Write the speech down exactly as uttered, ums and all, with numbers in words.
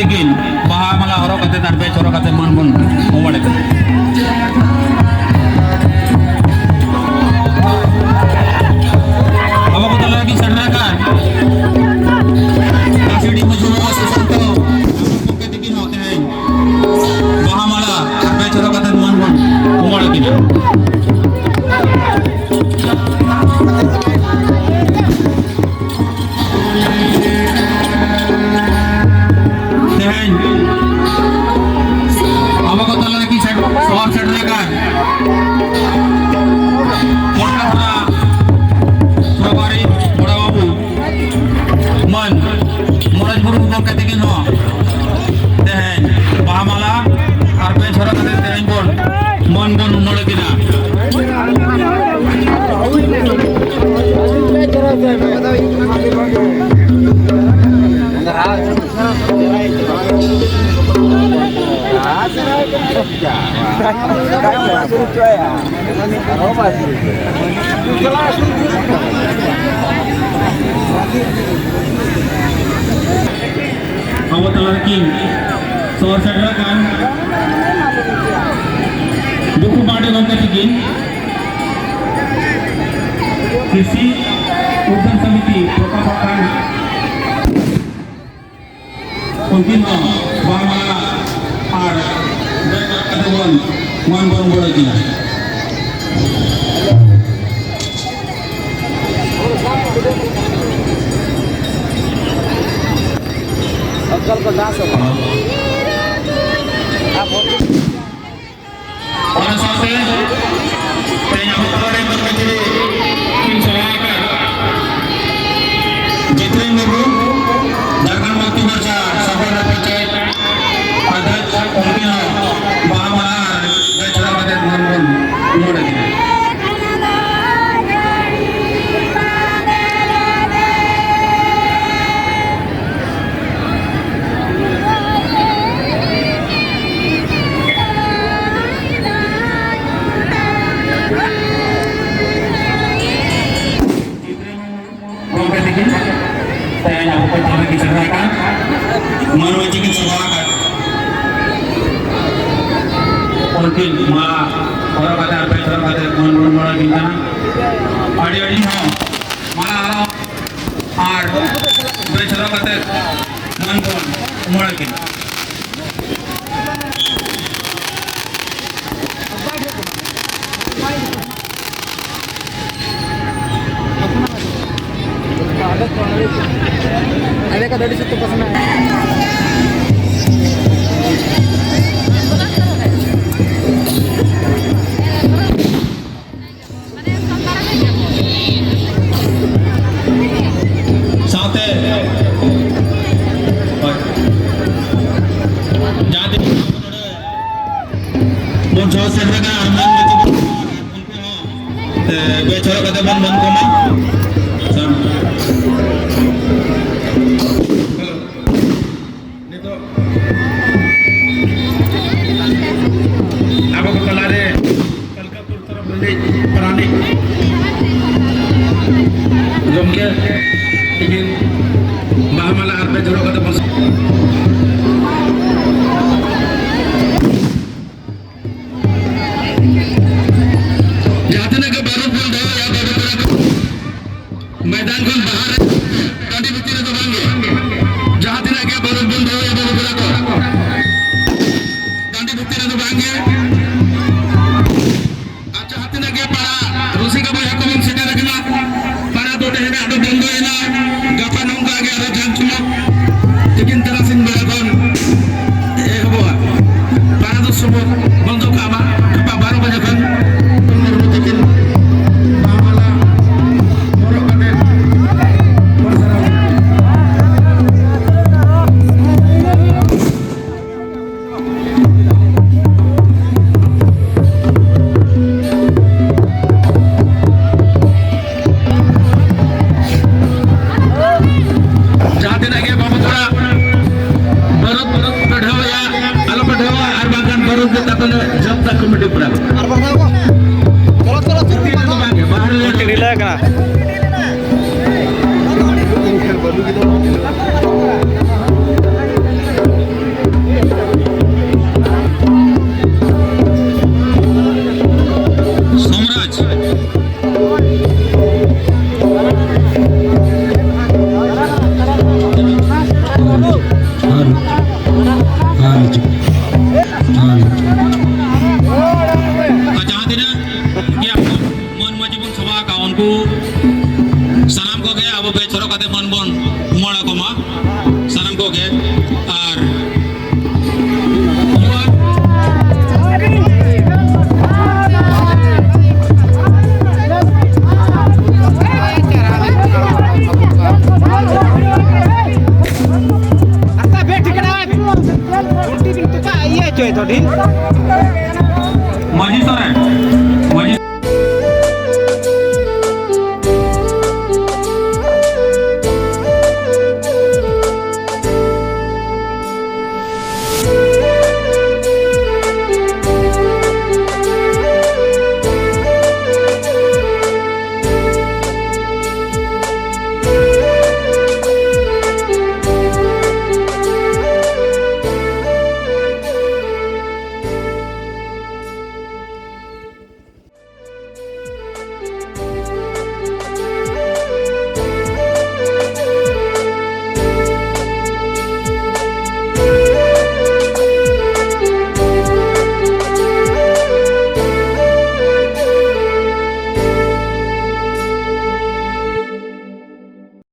ᱛᱤᱠᱤᱱ ᱵᱟᱦᱟ ᱢᱟᱞᱟ ᱦᱚᱨᱚᱜ ᱠᱟᱛᱮ ᱟᱨ badge ᱦᱚᱨᱚᱜ ᱠᱟᱛᱮ ᱢᱟᱹᱱ ᱵᱚᱱ ᱩᱢᱟᱹᱲ ᱮᱫᱟ᱾ ᱟᱵᱚ ᱠᱚ ᱛᱟᱞᱟ ᱨᱮᱠᱤᱱ ᱥᱮᱴᱮᱨ ᱟᱠᱟᱱ ᱠᱟᱹᱥᱤᱰᱤ ᱢᱟᱹᱡᱷᱤ ᱵᱟᱵᱟ ᱥᱩᱥᱟᱱᱛᱚ ᱜᱚᱢᱠᱮ ᱛᱤᱠᱤᱱ ᱦᱚᱸ ᱛᱮᱦᱮᱧ ᱵᱟᱦᱟ ᱢᱟᱞᱟ ᱟᱨ badge ᱦᱚᱨᱚᱜ ᱠᱟᱛᱮ ᱢᱟᱹᱱ ᱵᱚᱱ ᱩᱢᱟᱹᱲ ᱟᱹᱠᱤᱱᱟ᱾ ᱛᱮᱦᱮᱧ ᱟᱵᱚ ᱠᱚ ᱛᱟᱞᱟ ᱨᱮᱠᱤᱱ ᱥᱮᱴ-, ᱥᱚᱦᱚᱨ ᱥᱮᱴᱮᱨ ᱟᱠᱟᱱ ᱠᱚᱞᱠᱟᱛᱟ ᱯᱨᱚᱵᱷᱟᱨᱤ ᱵᱚᱲᱚ ᱵᱟᱹᱵᱩ ᱢᱟᱹᱱ ᱢᱚᱱᱳᱡᱽ ᱢᱩᱨᱢᱩ ᱜᱚᱢᱠᱮ ᱛᱤᱠᱤᱱ ᱦᱚᱸ ᱛᱮᱦᱮᱧ ᱵᱟᱦᱟ ᱢᱟᱞᱟ ᱟᱨ badge ᱦᱚᱨᱚᱜ ᱠᱟᱛᱮ ᱛᱮᱦᱮᱧ ᱵᱚᱱ ᱢᱟᱹᱱ ᱵᱚᱱ ᱩᱢᱟᱹᱲ ᱟᱹᱠᱤᱱᱟ᱾ ᱟᱵᱚ ᱛᱟᱞᱟ ᱨᱮᱠᱤᱱ ᱥᱚᱦᱚᱨ ᱥᱮᱴᱮᱨ ᱟᱠᱟᱱ ᱵᱩᱠᱩ ᱢᱟᱨᱰᱤ ᱜᱚᱢᱠᱮ ᱛᱤᱠᱤᱱ ᱠᱨᱤᱥᱤ ᱩᱫᱽᱫᱟᱱ ᱥᱚᱢᱤᱛᱤ ᱯᱨᱚᱠᱚᱞᱯᱚ ᱠᱷᱚᱱ ᱩᱱᱠᱤᱱ ᱦᱚᱸ ᱵᱟᱦᱟ ᱢᱟᱞᱟ ᱟᱨ badge ᱦᱚᱨᱚᱜ ᱠᱟᱛᱮ ᱵᱚᱱ ᱢᱟᱹᱱ ᱵᱚᱱ ᱩᱢᱟᱹᱲ ᱟᱹᱠᱤᱱᱟ᱾ ᱚᱱᱟ ᱥᱟᱶᱛᱮ ᱛᱮᱦᱮᱧ ᱟᱵᱚ ᱛᱟᱞᱟᱨᱮ ᱢᱟᱹᱱ ᱢᱟᱹᱡᱷᱤ ᱠᱤᱱ ᱥᱚᱵᱷᱟ ᱟᱠᱟᱱ ᱡᱤᱛᱨᱮᱱ ᱢᱩᱨᱢᱩ, ᱡᱷᱟᱲᱠᱷᱚᱸᱰ ᱢᱩᱠᱛᱤ ᱢᱳᱨᱪᱟ ᱥᱟᱯᱲᱟᱣ ᱯᱚᱧᱪᱟᱭᱮᱛ ᱚᱫᱷᱭᱚᱠᱥ, ᱩᱱᱠᱤᱱ ᱦᱚᱸ ᱵᱟᱦᱟ ᱢᱟᱞᱟ ᱟᱨ ᱵᱮᱪᱷᱚᱲᱟ ᱠᱟᱛᱮ ᱢᱟᱹᱱ ᱵᱚᱱ ᱩᱢᱟᱹᱲ ᱟᱹᱠᱤᱱᱟ᱾ ᱜᱚᱢᱠᱮ ᱛᱤᱠᱤᱱ ᱛᱮᱦᱮᱧ ᱢᱟᱞᱟ ᱦᱚᱨᱚᱜ ᱠᱟᱛᱮ ᱟᱨ ᱵᱮᱪ ᱦᱚᱨᱚᱜ ᱠᱟᱛᱮ ᱢᱟᱹᱱ ᱵᱚᱱ ᱮᱢᱟ ᱠᱤᱱ ᱠᱟᱱᱟ᱾ ᱟᱹᱰᱤ ᱟᱹᱰᱤ ᱦᱚᱸ ᱢᱟᱞᱟ ᱦᱚᱨᱚᱜ ᱟᱨ ᱵᱮᱪ ᱦᱚᱨᱚᱜ ᱠᱟᱛᱮ ᱢᱟᱹᱱ ᱵᱚᱱ ᱮᱢᱟ ᱠᱤᱱ᱾ ᱟᱞᱮ ᱠᱚ ᱫᱚ ᱟᱹᱰᱤ ᱥᱚᱠᱛᱚ ᱯᱚᱥᱱᱟ᱾ ᱥᱟᱶᱛᱮ ᱡᱟᱦᱟᱸ ᱛᱤᱱᱟᱹᱜ ᱵᱚᱱ ᱥᱚᱦᱚᱨ ᱥᱮᱴᱮᱨ ᱟᱠᱟᱱᱟ ᱟᱨ ᱢᱟᱹᱱ ᱢᱟᱹᱪᱤ ᱵᱚᱱ ᱮ, ᱵᱮᱪ ᱦᱚᱨᱚᱜ ᱠᱟᱛᱮ ᱵᱚᱱ ᱢᱟᱹᱱ ᱠᱚᱢᱟ᱾ ᱥᱟᱢ-, ᱦᱮᱞᱳ᱾ ᱱᱤᱛᱚᱜ ᱟᱵᱚ ᱠᱚ ᱛᱟᱞᱟᱨᱮ ᱠᱟᱞᱠᱟᱯᱩᱨ ᱛᱚᱨᱚᱯ ᱨᱤᱱᱤᱡ ᱯᱟᱨᱟᱱᱤᱠ ᱜᱚᱢᱠᱮ ᱛᱤᱠᱤᱱ ᱵᱟᱦᱟ ᱢᱟᱞᱟ ᱟᱨ ᱵᱮᱪ ᱦᱚᱨᱚᱜ ᱠᱟᱛᱮ ᱵᱚᱱ ᱡᱟᱦᱟᱸ ᱛᱤᱱᱟᱹᱜ ᱜᱮ ᱵᱟᱹᱨᱩᱫ ᱵᱚᱱ ᱫᱚᱦᱚᱭᱟ, ᱵᱟᱹᱨᱩᱫ ᱛᱚᱨᱟ ᱠᱚ ᱢᱚᱭᱫᱟᱱ ᱠᱷᱚᱱ ᱵᱟᱦᱨᱮ, ᱴᱟᱺᱰᱤ ᱵᱷᱤᱛᱤᱨ ᱨᱮᱫᱚ ᱵᱟᱝ ᱜᱮ᱾ ᱡᱟᱦᱟᱸ ᱛᱤᱱᱟᱹᱜ ᱜᱮ ᱵᱟᱹᱨᱩᱫ ᱵᱚᱱ ᱫᱚᱦᱚᱭᱟ, ᱵᱟᱹᱨᱩᱫ ᱛᱚᱨᱟ ᱠᱚ ᱠᱷᱩᱱᱴᱤ ᱵᱤᱱ ᱛᱚᱯᱟ ᱤᱭᱟᱹ ᱦᱚᱪᱚᱭ ᱫᱚ ᱰᱷᱤᱞ᱾ ᱢᱟᱹᱡᱷᱤ ᱥᱚᱨᱮᱱ᱾